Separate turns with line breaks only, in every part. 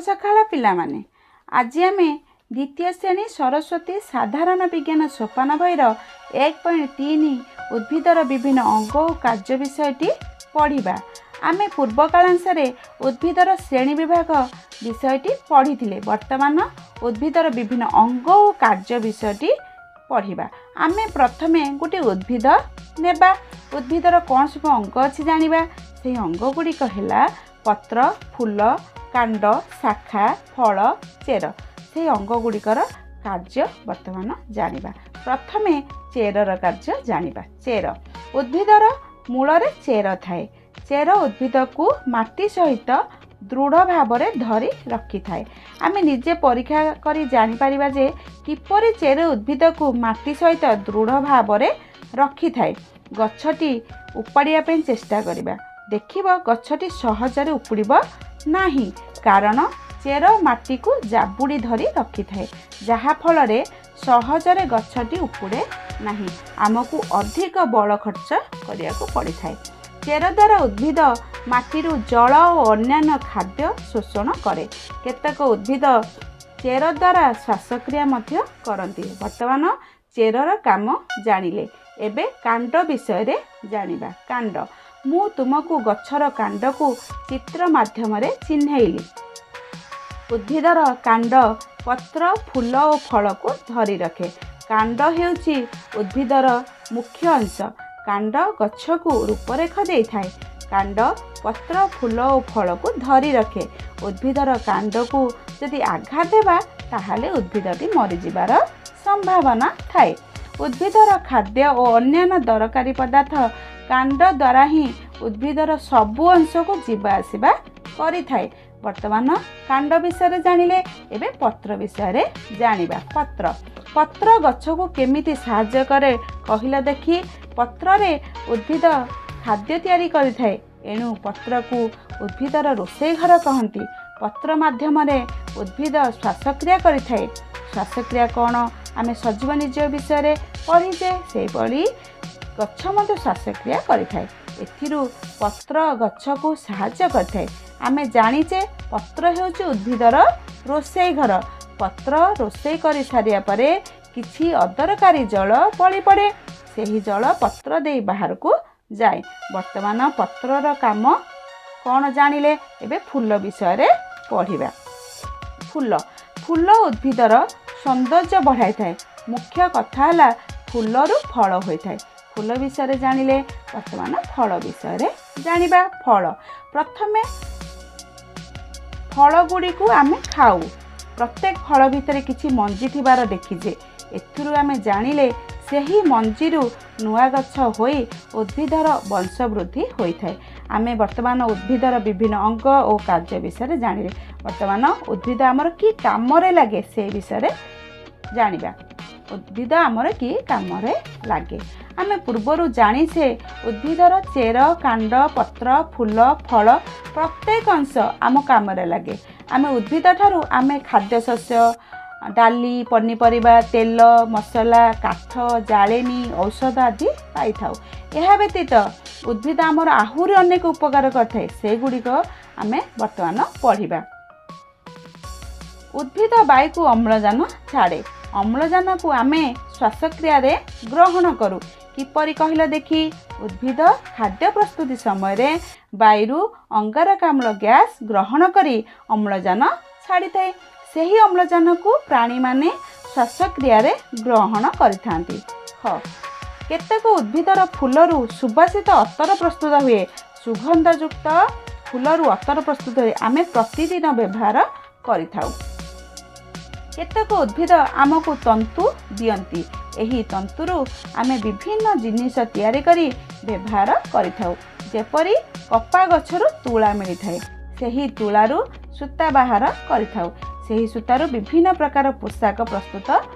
ସକାଳ ପିଲାମାନେ। ଆଜି ଆମେ ଦ୍ୱିତୀୟ ଶ୍ରେଣୀ ସରସ୍ୱତୀ ସାଧାରଣ ବିଜ୍ଞାନ ସୋପାନ ବହିର 1.3 ଉଦ୍ଭିଦର ବିଭିନ୍ନ ଅଙ୍ଗ ଓ କାର୍ଯ୍ୟ ବିଷୟଟି ପଢ଼ିବା। ଆମେ ପୂର୍ବ କାଳାଂଶରେ ଉଦ୍ଭିଦର ଶ୍ରେଣୀ ବିଭାଗ ବିଷୟଟି ପଢ଼ିଥିଲେ। ବର୍ତ୍ତମାନ ଉଦ୍ଭିଦର ବିଭିନ୍ନ ଅଙ୍ଗ ଓ କାର୍ଯ୍ୟ ବିଷୟଟି ପଢ଼ିବା। ଆମେ ପ୍ରଥମେ ଗୋଟିଏ ଉଦ୍ଭିଦ ନେବା। ଉଦ୍ଭିଦର କ'ଣ ସବୁ ଅଙ୍ଗ ଅଛି ଜାଣିବା। ସେହି ଅଙ୍ଗ ଗୁଡ଼ିକ ହେଲା ପତ୍ର, ଫୁଲ, କାଣ୍ଡ, ଶାଖା, ଫଳ, ଚେର। ସେହି ଅଙ୍ଗ ଗୁଡ଼ିକର କାର୍ଯ୍ୟ ବର୍ତ୍ତମାନ ଜାଣିବା। ପ୍ରଥମେ ଚେରର କାର୍ଯ୍ୟ ଜାଣିବା। ଚେର ଉଦ୍ଭିଦର ମୂଳରେ ଚେର ଥାଏ। ଚେର ଉଦ୍ଭିଦକୁ ମାଟି ସହିତ ଦୃଢ଼ ଭାବରେ ଧରି ରଖିଥାଏ। ଆମେ ନିଜେ ପରୀକ୍ଷା କରି ଜାଣିପାରିବା ଯେ କିପରି ଚେର ଉଦ୍ଭିଦକୁ ମାଟି ସହିତ ଦୃଢ଼ ଭାବରେ ରଖିଥାଏ। ଗଛଟି ଉପାଡ଼ିବା ପାଇଁ ଚେଷ୍ଟା କରିବା, ଦେଖିବ ଗଛଟି ସହଜରେ ଉପୁଡ଼ିବ ନାହିଁ, କାରଣ ଚେର ମାଟିକୁ ଜାବୁଡ଼ି ଧରି ରଖିଥାଏ, ଯାହାଫଳରେ ସହଜରେ ଗଛଟି ଉପୁଡ଼େ ନାହିଁ। ଆମକୁ ଅଧିକ ବଳ ଖର୍ଚ୍ଚ କରିବାକୁ ପଡ଼ିଥାଏ। ଚେର ଦ୍ୱାରା ଉଦ୍ଭିଦ ମାଟିରୁ ଜଳ ଓ ଅନ୍ୟାନ୍ୟ ଖାଦ୍ୟ ଶୋଷଣ କରେ। କେତେକ ଉଦ୍ଭିଦ ଚେର ଦ୍ୱାରା ଶ୍ୱାସକ୍ରିୟା ମଧ୍ୟ କରନ୍ତି। ବର୍ତ୍ତମାନ ଚେରର କାମ ଜାଣିଲେ, ଏବେ କାଣ୍ଡ ବିଷୟରେ ଜାଣିବା। କାଣ୍ଡ। ମୁଁ ତୁମକୁ ଗଛର କାଣ୍ଡକୁ ଚିତ୍ର ମାଧ୍ୟମରେ ଚିହ୍ନେଇଲି। ଉଦ୍ଭିଦର କାଣ୍ଡ ପତ୍ର, ଫୁଲ ଓ ଫଳକୁ ଧରି ରଖେ। କାଣ୍ଡ ହେଉଛି ଉଦ୍ଭିଦର ମୁଖ୍ୟ ଅଂଶ। କାଣ୍ଡ ଗଛକୁ ରୂପରେଖ ଦେଇଥାଏ। କାଣ୍ଡ ପତ୍ର, ଫୁଲ ଓ ଫଳକୁ ଧରି ରଖେ। ଉଦ୍ଭିଦର କାଣ୍ଡକୁ ଯଦି ଆଘାତ ଦେବା, ତାହେଲେ ଉଦ୍ଭିଦଟି ମରିଯିବାର ସମ୍ଭାବନା ଥାଏ। ଉଦ୍ଭିଦର ଖାଦ୍ୟ ଓ ଅନ୍ୟାନ୍ୟ ଦରକାରୀ ପଦାର୍ଥ କାଣ୍ଡ ଦ୍ୱାରା ହିଁ ଉଦ୍ଭିଦର ସବୁ ଅଂଶକୁ ଯିବା ଆସିବା କରିଥାଏ। ବର୍ତ୍ତମାନ କାଣ୍ଡ ବିଷୟରେ ଜାଣିଲେ, ଏବେ ପତ୍ର ବିଷୟରେ ଜାଣିବା। ପତ୍ର। ପତ୍ର ଗଛକୁ କେମିତି ସାହାଯ୍ୟ କରେ କହିଲ ଦେଖି? ପତ୍ରରେ ଉଦ୍ଭିଦ ଖାଦ୍ୟ ତିଆରି କରିଥାଏ। ଏଣୁ ପତ୍ରକୁ ଉଦ୍ଭିଦର ରୋଷେଇ ଘର କହନ୍ତି। ପତ୍ର ମାଧ୍ୟମରେ ଉଦ୍ଭିଦ ଶ୍ୱାସକ୍ରିୟା କରିଥାଏ। ଶ୍ୱାସକ୍ରିୟା କ'ଣ ଆମେ ସଜୀବ ନିର୍ଜୀବ ବିଷୟରେ ପଢ଼ିଛେ। ସେହିଭଳି ଗଛ ମଧ୍ୟ ଶ୍ୱାସକ୍ରିୟା କରିଥାଏ। ଏଥିରୁ ପତ୍ର ଗଛକୁ ସାହାଯ୍ୟ କରିଥାଏ। ଆମେ ଜାଣିଛେ ପତ୍ର ହେଉଛି ଉଦ୍ଭିଦର ରୋଷେଇ ଘର। ପତ୍ର ରୋଷେଇ କରି ସାରିବା ପରେ କିଛି ଅଦରକାରୀ ଜଳ ବଳି ପଡ଼େ। ସେହି ଜଳ ପତ୍ର ଦେଇ ବାହାରକୁ ଯାଏ। ବର୍ତ୍ତମାନ ପତ୍ରର କାମ କ'ଣ ଜାଣିଲେ, ଏବେ ଫୁଲ ବିଷୟରେ ପଢ଼ିବା। ଫୁଲ। ଫୁଲ ଉଦ୍ଭିଦର ସୌନ୍ଦର୍ଯ୍ୟ ବଢ଼ାଇଥାଏ। ମୁଖ୍ୟ କଥା ହେଲା ଫୁଲରୁ ଫଳ ହୋଇଥାଏ। ଫୁଲ ବିଷୟରେ ଜାଣିଲେ, ବର୍ତ୍ତମାନ ଫଳ ବିଷୟରେ ଜାଣିବା। ଫଳ। ପ୍ରଥମେ ଫଳ ଗୁଡ଼ିକୁ ଆମେ ଖାଉ। ପ୍ରତ୍ୟେକ ଫଳ ଭିତରେ କିଛି ମଞ୍ଜି ଥିବାର ଦେଖିଛେ। ଏଥିରୁ ଆମେ ଜାଣିଲେ ସେହି ମଞ୍ଜିରୁ ନୂଆ ଗଛ ହୋଇ ଉଦ୍ଭିଦର ବଂଶ ବୃଦ୍ଧି ହୋଇଥାଏ। ଆମେ ବର୍ତ୍ତମାନ ଉଦ୍ଭିଦର ବିଭିନ୍ନ ଅଙ୍ଗ ଓ କାର୍ଯ୍ୟ ବିଷୟରେ ଜାଣିଲେ। ବର୍ତ୍ତମାନ ଉଦ୍ଭିଦ ଆମର କି କାମରେ ଲାଗେ ସେ ବିଷୟରେ ଜାଣିବା। ଉଦ୍ଭିଦ ଆମର କି କାମରେ ଲାଗେ? ଆମେ ପୂର୍ବରୁ ଜାଣିଛେ ଉଦ୍ଭିଦର ଚେର, କାଣ୍ଡ, ପତ୍ର, ଫୁଲ, ଫଳ ପ୍ରତ୍ୟେକ ଅଂଶ ଆମ କାମରେ ଲାଗେ। ଆମେ ଉଦ୍ଭିଦ ଠାରୁ ଆମେ ଖାଦ୍ୟଶସ୍ୟ, ଡାଲି, ପନିପରିବା, ତେଲ, ମସଲା, କାଠ, ଜାଳେଣୀ, ଔଷଧ ଆଦି ପାଇଥାଉ। ଏହା ବ୍ୟତୀତ ଉଦ୍ଭିଦ ଆମର ଆହୁରି ଅନେକ ଉପକାର କରିଥାଏ। ସେଗୁଡ଼ିକ ଆମେ ବର୍ତ୍ତମାନ ପଢ଼ିବା। ଉଦ୍ଭିଦ ବାୟୁକୁ ଅମ୍ଳଜାନ ଛାଡ଼େ। ଅମ୍ଳଜାନକୁ ଆମେ ଶ୍ୱାସକ୍ରିୟାରେ ଗ୍ରହଣ କରୁ। କିପରି କହିଲ ଦେଖି? ଉଦ୍ଭିଦ ଖାଦ୍ୟ ପ୍ରସ୍ତୁତି ସମୟରେ ବାୟୁରୁ ଅଙ୍ଗାରକାମ୍ଳ ଗ୍ୟାସ୍ ଗ୍ରହଣ କରି ଅମ୍ଳଜାନ ଛାଡ଼ିଥାଏ। ସେହି ଅମ୍ଳଜାନକୁ ପ୍ରାଣୀମାନେ ଶ୍ୱାସକ୍ରିୟାରେ ଗ୍ରହଣ କରିଥାନ୍ତି। ହଁ, କେତେକ ଉଦ୍ଭିଦର ଫୁଲରୁ ସୁବାସିତ ଅତର ପ୍ରସ୍ତୁତ ହୁଏ। ସୁଗନ୍ଧଯୁକ୍ତ ଫୁଲରୁ ଅତର ପ୍ରସ୍ତୁତ ହୁଏ, ଆମେ ପ୍ରତିଦିନ ବ୍ୟବହାର କରିଥାଉ। କେତେକ ଉଦ୍ଭିଦ ଆମକୁ ତନ୍ତୁ ଦିଅନ୍ତି। ଏହି ତନ୍ତୁରୁ ଆମେ ବିଭିନ୍ନ ଜିନିଷ ତିଆରି କରି ବ୍ୟବହାର କରିଥାଉ। ଯେପରି କପା ଗଛରୁ ତୁଳା ମିଳିଥାଏ। ସେହି ତୁଳାରୁ ସୂତା ବାହାର କରିଥାଉ। ସେହି ସୂତାରୁ ବିଭିନ୍ନ ପ୍ରକାର ପୋଷାକ ପ୍ରସ୍ତୁତ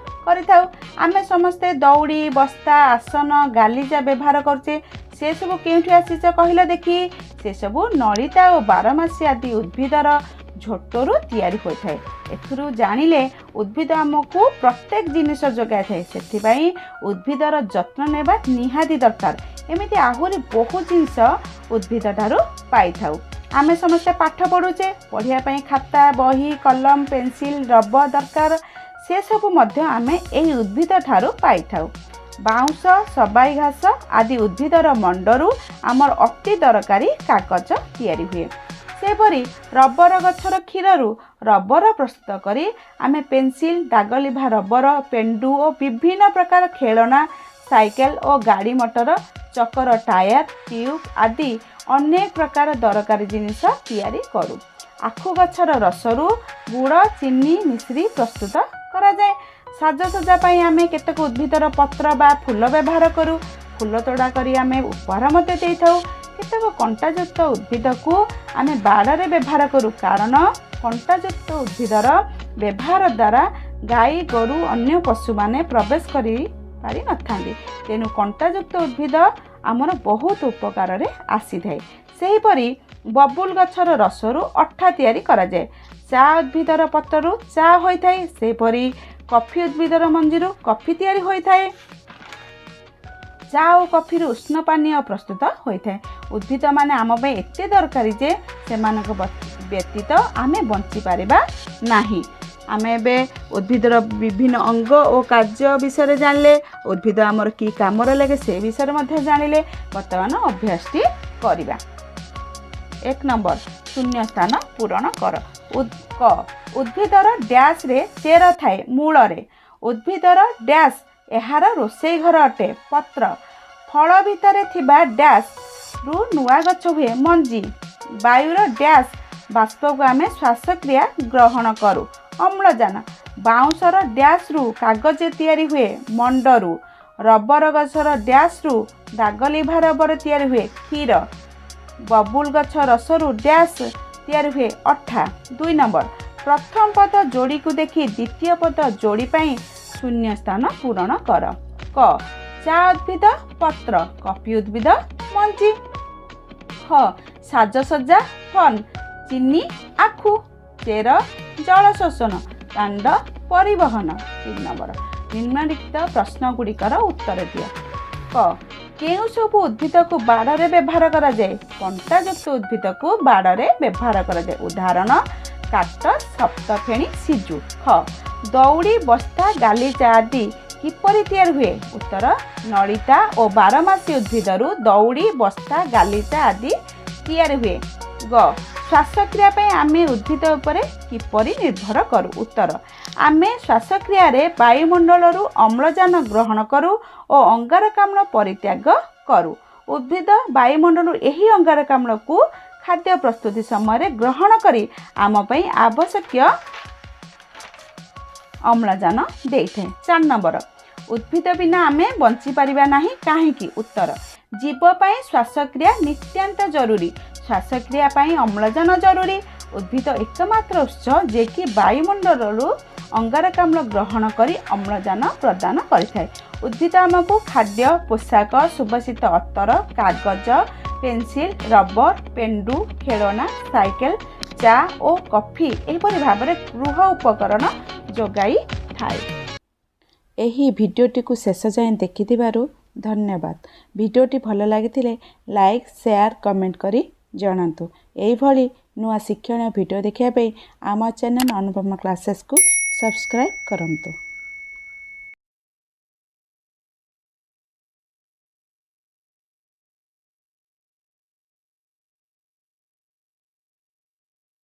କରିଥାଉ। ଆମେ ସମସ୍ତେ ଦଉଡ଼ି, ବସ୍ତା, ଆସନ, ଗାଲିଚା ବ୍ୟବହାର କରୁଛେ। ସେସବୁ କେଉଁଠି ଆସିଛ କହିଲ ଦେଖି? ସେସବୁ ନଳିତା ଓ ବାରମାସୀ ଆଦି ଉଦ୍ଭିଦର ଝୋଟରୁ ତିଆରି ହୋଇଥାଏ। ଏଥିରୁ ଜାଣିଲେ ଉଦ୍ଭିଦ ଆମକୁ ପ୍ରତ୍ୟେକ ଜିନିଷ ଯୋଗାଇଥାଏ। ସେଥିପାଇଁ ଉଦ୍ଭିଦର ଯତ୍ନ ନେବା ନିହାତି ଦରକାର। ଏମିତି ଆହୁରି ବହୁତ ଜିନିଷ ଉଦ୍ଭିଦ ଠାରୁ ପାଇଥାଉ। ଆମେ ସମସ୍ତେ ପାଠ ପଢ଼ୁଛେ, ପଢ଼ିବା ପାଇଁ ଖାତା, ବହି, କଲମ, ପେନସିଲ୍, ରବର ଦରକାର। ସେସବୁ ମଧ୍ୟ ଆମେ ଏହି ଉଦ୍ଭିଦ ଠାରୁ ପାଇଥାଉ। ବାଉଁଶ, ସବାଇ ଘାସ ଆଦି ଉଦ୍ଭିଦର ମଣ୍ଡରୁ ଆମର ଅତି ଦରକାରୀ କାଗଜ ତିଆରି ହୁଏ। ସେହିପରି ରବର ଗଛର କ୍ଷୀରରୁ ରବର ପ୍ରସ୍ତୁତ କରି ଆମେ ପେନସିଲ୍, ଦାଗଲିଭା ରବର, ପେଣ୍ଡୁ ଓ ବିଭିନ୍ନ ପ୍ରକାର ଖେଳଣା, ସାଇକେଲ ଓ ଗାଡ଼ି ମଟର ଚକର ଟାୟାର, ଟ୍ୟୁବ୍ ଆଦି ଅନେକ ପ୍ରକାର ଦରକାରୀ ଜିନିଷ ତିଆରି କରୁ। ଆଖୁ ଗଛର ରସରୁ ଗୁଡ଼, ଚିନି, ମିଶ୍ରି ପ୍ରସ୍ତୁତ କରାଯାଏ। ସାଜସଜ୍ଜା ପାଇଁ ଆମେ କେତେକ ଉଦ୍ଭିଦର ପତ୍ର ବା ଫୁଲ ବ୍ୟବହାର କରୁ। ଫୁଲ ତୋଡ଼ା କରି ଆମେ ଉପହାର ମଧ୍ୟ ଦେଇଥାଉ। କେତେକ କଣ୍ଟାଯୁକ୍ତ ଉଦ୍ଭିଦକୁ ଆମେ ବାଡ଼ରେ ବ୍ୟବହାର କରୁ, କାରଣ କଣ୍ଟାଯୁକ୍ତ ଉଦ୍ଭିଦର ବ୍ୟବହାର ଦ୍ୱାରା ଗାଈ ଗୋରୁ ଅନ୍ୟ ପଶୁମାନେ ପ୍ରବେଶ କରି ପାରିନଥାନ୍ତି। ତେଣୁ କଣ୍ଟାଯୁକ୍ତ ଉଦ୍ଭିଦ ଆମର ବହୁତ ଉପକାରରେ ଆସିଥାଏ। ସେହିପରି ବବୁଲ ଗଛର ରସରୁ ଅଠା ତିଆରି କରାଯାଏ। ଚା ଉଦ୍ଭିଦର ପତ୍ରରୁ ଚା ହୋଇଥାଏ। ସେହିପରି କଫି ଉଦ୍ଭିଦର ମଞ୍ଜିରୁ କଫି ତିଆରି ହୋଇଥାଏ। ଚା ଓ କଫିରୁ ଉଷ୍ଣ ପାନୀୟ ପ୍ରସ୍ତୁତ ହୋଇଥାଏ। ଉଦ୍ଭିଦମାନେ ଆମ ପାଇଁ ଏତେ ଦରକାରୀ ଯେ ସେମାନଙ୍କ ବ୍ୟତୀତ ଆମେ ବଞ୍ଚିପାରିବା ନାହିଁ। ଆମେ ଏବେ ଉଦ୍ଭିଦର ବିଭିନ୍ନ ଅଙ୍ଗ ଓ କାର୍ଯ୍ୟ ବିଷୟରେ ଜାଣିଲେ, ଉଦ୍ଭିଦ ଆମର କି କାମରେ ଲାଗେ ସେ ବିଷୟରେ ମଧ୍ୟ ଜାଣିଲେ। ବର୍ତ୍ତମାନ ଅଭ୍ୟାସଟି କରିବା। 1 ନମ୍ବର, ଶୂନ୍ୟ ସ୍ଥାନ ପୂରଣ କର। କ, ଉଦ୍ଭିଦର ଡ୍ୟାସ୍ରେ ଚେର ଥାଏ, ମୂଳରେ। ଉଦ୍ଭିଦର ଡ୍ୟାସ୍ ଏହାର ରୋଷେଇ ଘର ଅଟେ, ପତ୍ର। ଫଳ ଭିତରେ ଥିବା ଡ୍ୟାସ୍ ରୁ ନୂଆ ଗଛ ହୁଏ, ମଞ୍ଜି। ବାୟୁର ଡ୍ୟାସ୍ ବାଷ୍ପକୁ ଆମେ ଶ୍ୱାସକ୍ରିୟା ଗ୍ରହଣ କରୁ, ଅମ୍ଳଜାନ। ବାଉଁଶର ଡ୍ୟାସ୍ରୁ କାଗଜ ତିଆରି ହୁଏ, ମଣ୍ଡରୁ। ରବର ଗଛର ଡ୍ୟାସ୍ରୁ ଦାଗଲିଭା ରବର ତିଆରି ହୁଏ, କ୍ଷୀର। ବବୁଲ ଗଛ ରସରୁ ଡ୍ୟାସ୍ ତିଆରି ହୁଏ, ଅଠା। 2 ନମ୍ବର, ପ୍ରଥମ ପଦ ଯୋଡ଼ିକୁ ଦେଖି ଦ୍ୱିତୀୟ ପଦ ଯୋଡ଼ି ପାଇଁ ଶୂନ୍ୟ ସ୍ଥାନ ପୂରଣ କର। କ, ଚା ଉଦ୍ଭିଦ ପତ୍ର, କଫି ଉଦ୍ଭିଦ ମଞ୍ଜି। ଖ, ସାଜସଜ୍ଜା ଫନ୍, ଚିନି ଆଖୁ, ଚେର ଜଳ ଶୋଷଣ, କାଣ୍ଡ ପରିବହନ। 3 ନମ୍ବର, ନିମ୍ନଲିଖିତ ପ୍ରଶ୍ନଗୁଡ଼ିକର ଉତ୍ତର ଦିଅ। କ, କେଉଁ ସବୁ ଉଦ୍ଭିଦକୁ ବାଡ଼ରେ ବ୍ୟବହାର କରାଯାଏ? କଣ୍ଟାଯୁକ୍ତ ଉଦ୍ଭିଦକୁ ବାଡ଼ରେ ବ୍ୟବହାର କରାଯାଏ। ଉଦାହରଣ କାକ୍ଟସ୍, ସପ୍ତଫେଣୀ, ସିଜୁ। ଖ, ଦଉଡ଼ି, ବସ୍ତା, ଗାଲିଚା ଆଦି କିପରି ତିଆରି ହୁଏ? ଉତ୍ତର, ନଳିତା ଓ ବାରମାସୀ ଉଦ୍ଭିଦରୁ ଦଉଡ଼ି, ବସ୍ତା, ଗାଲିଚା ଆଦି ତିଆରି ହୁଏ। ଗ, ଶ୍ୱାସକ୍ରିୟା ପାଇଁ ଆମେ ଉଦ୍ଭିଦ ଉପରେ କିପରି ନିର୍ଭର କରୁ? ଉତ୍ତର, ଆମେ ଶ୍ୱାସକ୍ରିୟାରେ ବାୟୁମଣ୍ଡଳରୁ ଅମ୍ଳଜାନ ଗ୍ରହଣ କରୁ ଓ ଅଙ୍ଗାରକାମ୍ଳ ପରିତ୍ୟାଗ କରୁ। ଉଦ୍ଭିଦ ବାୟୁମଣ୍ଡଳରୁ ଏହି ଅଙ୍ଗାରକାମ୍ଳକୁ ଖାଦ୍ୟ ପ୍ରସ୍ତୁତି ସମୟରେ ଗ୍ରହଣ କରି ଆମ ପାଇଁ ଆବଶ୍ୟକୀୟ ଅମ୍ଳଜାନ ଦେଇଥାଏ। 4 ନମ୍ବର, ଉଦ୍ଭିଦ ବିନା ଆମେ ବଞ୍ଚିପାରିବା ନାହିଁ କାହିଁକି? ଉତ୍ତର, ଜୀବ ପାଇଁ ଶ୍ୱାସକ୍ରିୟା ନିତ୍ୟାନ୍ତ ଜରୁରୀ। ଶ୍ୱାସକ୍ରିୟା ପାଇଁ ଅମ୍ଳଜାନ ଜରୁରୀ। ଉଦ୍ଭିଦ ଏକମାତ୍ର ଉତ୍ସ ଯିଏକି ବାୟୁମଣ୍ଡଳରୁ ଅଙ୍ଗାରକାମ୍ଳ ଗ୍ରହଣ କରି ଅମ୍ଳଜାନ ପ୍ରଦାନ କରିଥାଏ। ଉଦ୍ଭିଦ ଆମକୁ ଖାଦ୍ୟ, ପୋଷାକ, ସୁବାସିତ ଅତର, କାଗଜ, ପେନସିଲ୍, ରବର, ପେଣ୍ଡୁ, ଖେଳଣା, ସାଇକେଲ, ଚା ଓ କଫି ଏହିପରି ଭାବରେ ଗୃହ ଉପକରଣ ଯୋଗାଇଥାଏ। ଏହି ଭିଡ଼ିଓଟିକୁ ଶେଷ ଯାଏଁ ଦେଖିଥିବାରୁ ଧନ୍ୟବାଦ। ଭିଡ଼ିଓଟି ଭଲ ଲାଗିଥିଲେ ଲାଇକ୍, ସେୟାର, କମେଣ୍ଟ କରି ଜଣାନ୍ତୁ। ଏହିଭଳି ନୂଆ ଶିକ୍ଷଣୀୟ ଭିଡ଼ିଓ ଦେଖିବା ପାଇଁ ଆମ ଚ୍ୟାନେଲ୍ ଅନୁପମା କ୍ଲାସେସ୍କୁ ସବସ୍କ୍ରାଇବ୍ କରନ୍ତୁ।